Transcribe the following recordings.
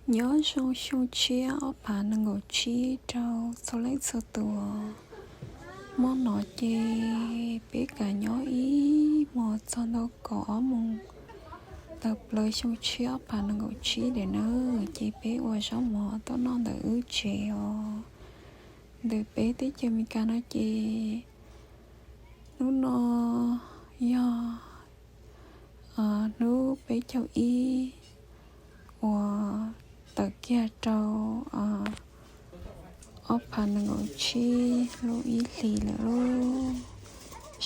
Nyob zoo xyoo tshiab ob phav nees nkaum tsib rau txhua leej txhua tus. Hmo no ces peb kam nyob ib hmos txog ntua kaum ob moos tawm plaws xyoo tshiab ob phav nees nkaum tsib lawm na, ces peb ua zaub mov tuaj noj ntawm wb tsev os, ntawm peb teb chaws Amelikas no ces hnub no yog hnub peb caug ib uas tawm kiag rau ob phav nees nkaum tsib lub ib hlis lawm lauj.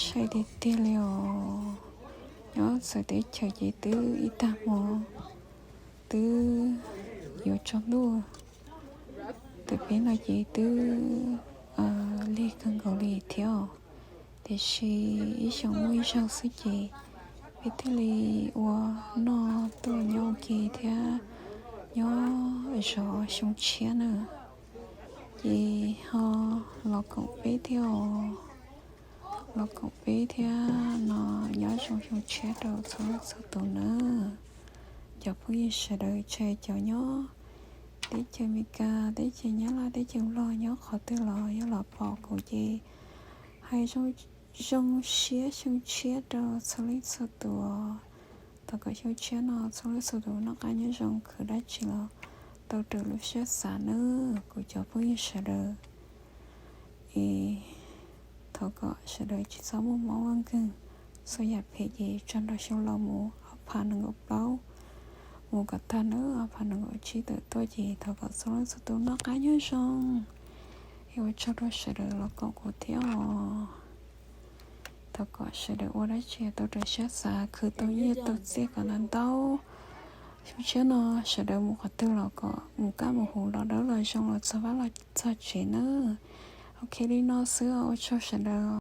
Sai tiag tiag li os. Nyob txawv teb chaws ces twb ib tag hmo twb yuav tsaus ntuj, ntawm peb no ces twb lig kawg nkaus li thiab os. Tiam sis ib xyoos muaj ib zaug xwb ces peb thiaj li ua noj tuaj nyob ua ke thiab nyob zov xyoo tshiab na. Ces ho los koom peb thiab os, los koom peb thiab no. Nyob zoo xyoo tshiab rau txhua leej txhua tus na. Cov phooj ywg sawv daws, tsis hais cov nyob teb chaws Amelikas, teb chaws Nyab Laj, teb chaws Nplog, nyob qhov twg los yog los pom kuv ces hais zoo siab xyoo tshiab rau txhua leej txhua tus. Thov kom xyoo tshiab no txhua leej txhua tus noj qab nyob zoo, khwv dab tsi los tau raws lub siab xav nawb kuv cov phooj ywg sawv daws. Es thov kom sawv daws tsis txhob muaj mob ua nkeeg, txhua yam phem ces tso nrog xyoo laus mus ob phav nees nkaum plaub mus kom tag nawb. Ob phav nees nkaum tsib tawm tuaj ces thov kom txhua leej txhua tus noj qab nyob zoo. Es ua tsaug rau sawv daws los koom kuv thiab os. Thov kom sawv daws ua dab tsi tau raws siab xav, khwv tau nyiaj tau txiaj kom ntau ntau. Xyoo tshiab no sawv daws mus qhov twg los kom mus kaj mus huv, los dawb los zoo, los txog vaj los txog tsev nawb. Ok, li no xwb, ua tsaug sawv daws.